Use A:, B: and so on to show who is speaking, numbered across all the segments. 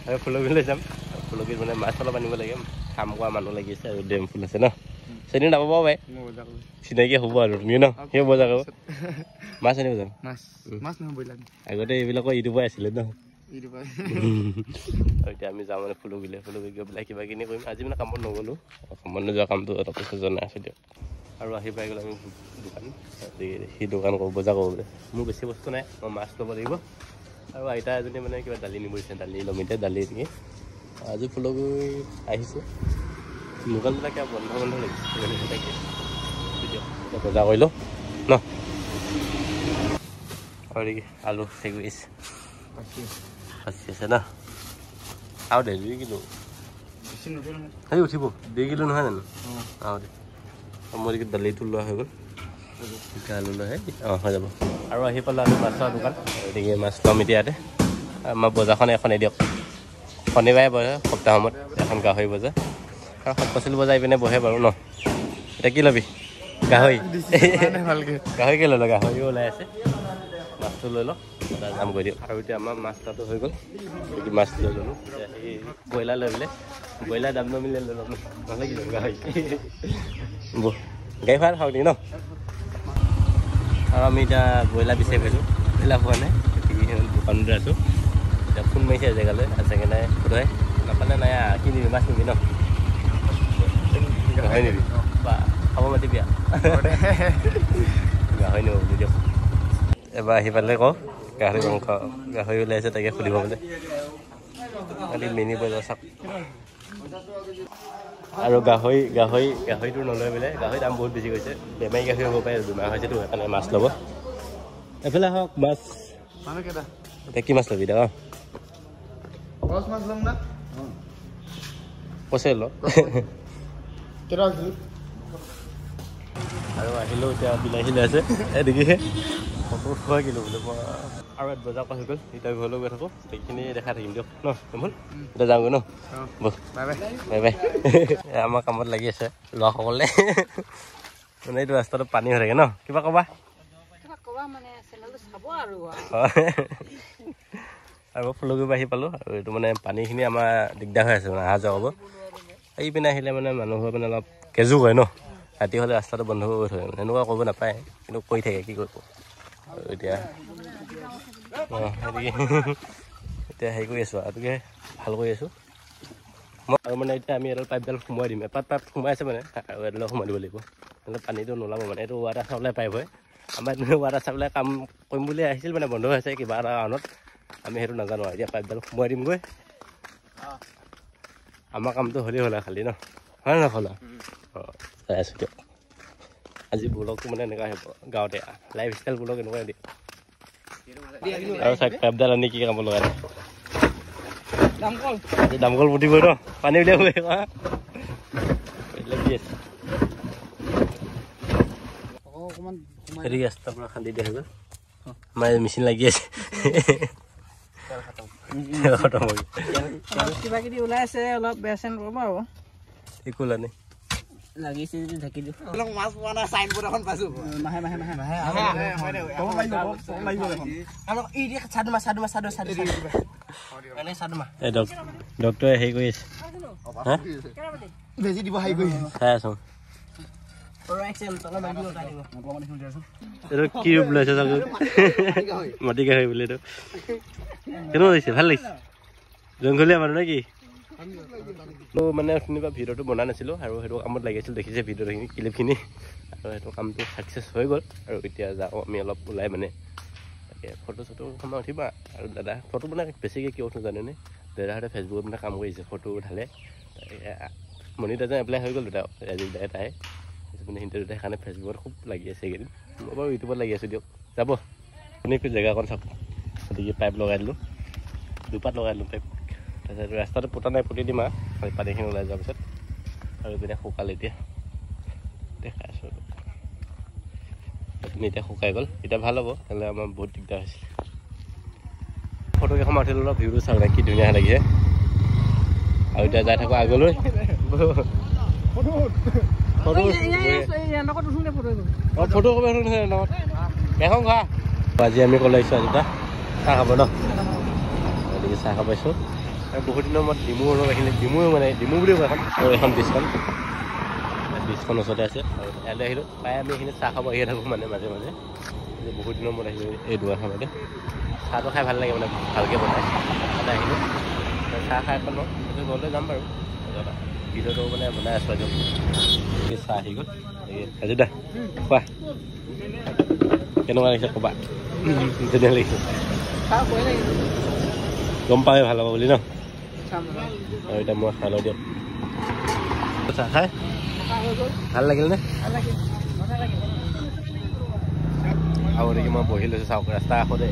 A: আৰু ফুলগুৰিলৈ যাম। ফুলগুৰিত মানে মাছ অলপ আনিব লাগে, কাম কৰা মানুহ লাগি আছে আৰু ডেম ফুল আছে ন, চিনি নাপাব পাৰে, চিনাকি হ'ব আৰু তুমি ন, সেই বজাৰ কৰিব মাছ আনিব যাম। আগতে এইবিলাকৰ ইউটিউবাৰ আছিলে ন। আৰু এতিয়া আমি যাওঁ মানে ফুলগুৰিলৈ, ফুলগুৰি গৈ পেলাই কিবা কিনি কৰিম। আজি মানে কামত নগ'লোঁ, কামত নোযোৱা কামটো অলপ পিছত জনাই আছোঁ দিয়ক। আৰু আহি পাই গ'লো আমি দোকান, সি দোকান কৰোঁ বজাৰ কৰোঁ বোলে। মোৰ বেছি বস্তু নাই, মই মাছ ল'ব লাগিব। আৰু আইতা এজনী মানে কিবা দালি নিব দিছে, দালি ল'ম এতিয়া, দালি নেকি। আজি ফুলগুৰি আহিছোঁ, দোকানবিলাক কিবা বন্ধ বন্ধ লাগিছে, তাকে এতিয়া বজাৰ কৰি লওঁ ন। আৰু নেকি আলু হেৰি আছে ন, আৰু দে 2 কিলো সেই উঠিব, 2 কিলো নহয় জানো? আৰু দে মোৰ দালিটো লোৱা হৈ গ'ল, আলু লৈ অঁ হৈ যাব। আৰু আহি পালোঁ আমি মাছৰ দোকান, গতিকে মাছ ল'ম এতিয়া ইয়াতে। আমাৰ বজাৰখন এখনেই দিয়ক, শনিবাৰে বহে সপ্তাহত এখন গাহৰি বজাৰ, আৰু শাক পাচলি বজাৰ ইপিনে বহে বাৰু ন। এতিয়া কি ল'বি? গাহৰি, গাহৰিকে লৈ ল, গাহৰিও ওলাই আছে, মাছটো লৈ ল, যাম গৈ দিয়ক। আৰু এতিয়া আমাৰ মাছ তাতো হৈ গ'ল, গতিকে মাছ লৈ ল'লোঁ। এতিয়া সেই ব্ৰইলাৰ লৈ পেলাই, ব্ৰইলাৰ দাম নমিলে লৈ ল'ম, নহ'লে কি ল'ম গাহৰি। গাড়ী ভাড়া খাওঁ নেকি ন। আৰু আমি এতিয়া ব্ৰইলাৰ বিচাৰি পাইছোঁ, ব্ৰইলাৰ পোৱা নাই, গতিকে দোকানতে আছোঁ। এতিয়া ফোন মাৰিছে জেগালৈ, আছে নাই সোধে, নাপালে নাই কি নিবি, মাছ নিবি ন, গাহৰি নিবি বা খাব মাতিবি, গাহৰি নিব বুলি দিয়ক। এবাৰ আহি পালে কওঁ গাহৰি মাংস, গাহৰি ওলাই আছে তাকে সুধিব বোলে। খালি মিনি বজাৰ চাওক। আৰু গাহৰি গাহৰি গাহৰিটো নলয় বোলে, গাহৰি দাম বহুত বেছি গৈছে, বেমাৰী গাহৰি হ'ব পাৰে, বেমাৰ হৈছেতো, সেইকাৰণে মাছ ল'ব। এইফালে আহক মাছ, এতিয়া কি মাছ ল'বি দা? পইচা ল। আৰু আহিলেও এতিয়া বিলাহী লৈ আছে, এই দেখিছে 70 কিলো বোলে। আৰু ইয়াত বজাৰ কৰা হৈ গ'ল, এতিয়া ঘৰলৈ গৈ থাকোঁ, সেইখিনি দেখাই থাকিম দিয়ক ন। ভুল এতিয়া যাওঁগৈ ন, বাই বাই। আমাৰ কামত লাগি আছে ল'ৰাসকলে, মানে এইটো ৰাস্তাটো পানী হৈ থাকে ন। কিবা ক'বা? আৰু ফুলগুৰি আহি পালোঁ, আৰু এইটো মানে পানীখিনি আমাৰ দিগদাৰ হৈ আছে, মানে অহা যোৱা হ'ব। এইপিনে আহিলে মানে মানুহৰ মানে অলপ কেজু কৰে ন, ৰাতি হ'লে ৰাস্তাটো বন্ধ কৰি থয়, মানে এনেকুৱা কৰিব নাপায়, কিন্তু কৰি থাকে, কি কৰিব। আৰু এতিয়া অঁ এতিয়া হেৰি কৰি আছোঁ, আৰু ভাল কৰি আছোঁ মই। আৰু মানে এতিয়া আমি এডাল পাইপডাল সোমোৱাই দিম, এপাত পাইপ সোমাই আছে মানে, আৰু এডাল সোমাই দিব লাগিব, নহ'লে পানীটো নোলাব। মানে এইটো ৱাটাৰ চাপ্লাই পাইপ হয়, আমাৰ ৱাটাৰ চাপ্লাই কাম কৰিম বুলি আহিছিল, মানে বন্ধ হৈ আছে কিবা এটা কাৰণত, আমি সেইটো নাজানো। এতিয়া পাইপডাল সোমোৱাই দিমগৈ, আমাৰ কামটো হ'লেই হ'ল খালি ন, হয় নহয় হ'ল? অঁ চাই আছোঁ দিয়ক। আজি ব্লগটো মানে এনেকুৱা আহিব, গাঁৱতে লাইফ ষ্টাইল ব্লগ এনেকুৱাই দিয়ে। আৰু চাওক পাইপডাল আনি কি কামত লগাই, দামকল পুতিবই ন, পানী উলিয়াবই। হেৰি ৰাস্তা পৰা খান্দি দিয়া হৈ গ'ল, আমাৰ মেচিন লাগি আছে।
B: কিবা কিবি ওলাই আছে, অলপ বেয়া চেন পাব আৰু
A: একো ওলা নাই,
B: লাগিছে যদি ঢাকি দিওঁ। মাছ পোৱা নাই, চাইনবোৰ্ড এখন পাইছোঁ। মাহে মাহে মাহে মাহে
A: ডক্টৰে হেৰি কৰি আছে,
B: বেজি দিব হেৰি কৰি
A: চাই আছোঁ। এইটো কি ৰূপ লৈছে চাগৈ, মাটি গাহৰি বুলি। এইটো কেনেকুৱা লাগিছে? ভাল লাগিছে, জংঘলীয়া মানুহ নে কি? মানে অথনিৰ পৰা ভিডিঅ'টো বনা নাছিলোঁ, আৰু সেইটো কামত লাগি আছিল, দেখিছে ভিডিঅ'খিনি ক্লিপখিনি, আৰু সেইটো কামটো ছাকচেছ হৈ গ'ল। আৰু এতিয়া যাওঁ আমি অলপ ওলাই, মানে তাকে ফটো চটো সময় উঠিবা। আৰু দাদা ফটো মানে বেছিকৈ কিয় উঠো জানেনে? দাদাহঁতে ফেচবুকত মানে কাম কৰিছে, ফটো উঠালে মনিটাইজেশ্যন এপ্লাই হৈ গ'ল দুটা ৰাজীৱ দাই তাই, মানে সিহঁতে দুটা সেইকাৰণে ফেচবুকত খুব লাগি আছে এইকেইদিন। মই বাৰু ইউটিউবত লাগি আছোঁ দিয়ক। যাব আপুনি জেগাকণ চাওক, গতিকে পাইপ লগাই দিলোঁ, দুপাত লগাই দিলোঁ পাইপ। তাৰপিছত ৰাস্তাটো পোতা নাই, পুতি দিম আৰু পানীখিনি ওলাই যোৱাৰ পিছত। আৰু এইপিনে শুকাল, এতিয়া দেখাই আছোঁ, এইপিনে এতিয়া শুকাই গ'ল, এতিয়া ভাল হ'ব, নহ'লে আমাৰ বহুত দিগদাৰ হৈছিলে। ফটো কেইখন উঠি ল'লোঁ, ভিউটো চাওক কি ধুনীয়া লাগিছে। আৰু এতিয়া যাই থাকোঁ আগলৈ। ফটো এখন খোৱা। আজি আমি ক'লৈ আহিছোঁ? আজি চাহ খাব ন, গতিকে চাহ খাব পাইছোঁ। আৰু বহুত দিনৰ মূৰত ডিমু অলপ আহিলে, ডিমু মানে ডিমু বুলি কয় এখন, আৰু এখন ব্ৰিজখন, ব্ৰিজখন ওচৰতে আছে। আৰু ইয়ালৈ আহিলোঁ, প্ৰায় আমি এইখিনি চাহ খাব আহিয়ে থাকোঁ মানে মাজে মাজে। বহুত দিনৰ মূৰত আহিলোঁ এই দোকানখনতে, চাহটো খাই ভাল লাগে মানে, ভালকৈ বনায়। তাতে আহিলোঁ চাহ খাই এখন, তাৰপিছত ঘৰলৈ যাম বাৰু। ভিডিঅ'টো মানে বনাই আছোঁ আজি। চাহ আহি গ'ল। ৰাজু দা কোৱা, কেনেকুৱা লাগিছে ক'বা? ধুনীয়া লাগিছে, গম পাওঁৱে ভাল হ'ব বুলি ন। আৰু এতিয়া মই খাই লওঁ দিয়ক। চাহ খাই ভাল লাগিল নে? আৰু দেখি মই বহি লৈছোঁ, চাওক ৰাস্তাৰ কাষতে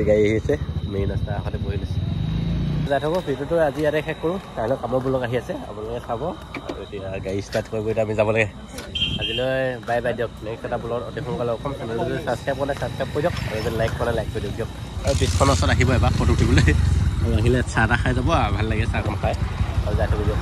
A: গাড়ী আহিছে, মেইন ৰাস্তাৰ কাষতে বহি লৈছোঁ। যাই থাকোঁ, ভিডিঅ'টো আজি ইয়াতে শেষ কৰোঁ। কাইলৈ কামৰ ব্লগ আহি আছে, আপোনালোকে চাব। আৰু এতিয়া গাড়ী ষ্টাৰ্ট কৰিব, এতিয়া আমি যাব লাগে। আজিলৈ বাই বাই দিয়ক। নেক্সট এটা ব্লগত অতি সোনকালে অসম চেনেলটো যদি ছাবস্ক্ৰাইব কৰে ছাবস্ক্ৰাইব কৰি দিয়ক, আৰু যদি লাইক কৰে লাইক কৰি দিয়ক দিয়ক। আৰু ব্ৰিজখনৰ ওচৰত আহিব এবাৰ ফটো উঠিবলৈ, আৰু আহিলে চাহ তাহ খাই যাব, আৰু ভাল লাগে চাহকণ খাই। আৰু যাই থাকোঁ দিয়ক।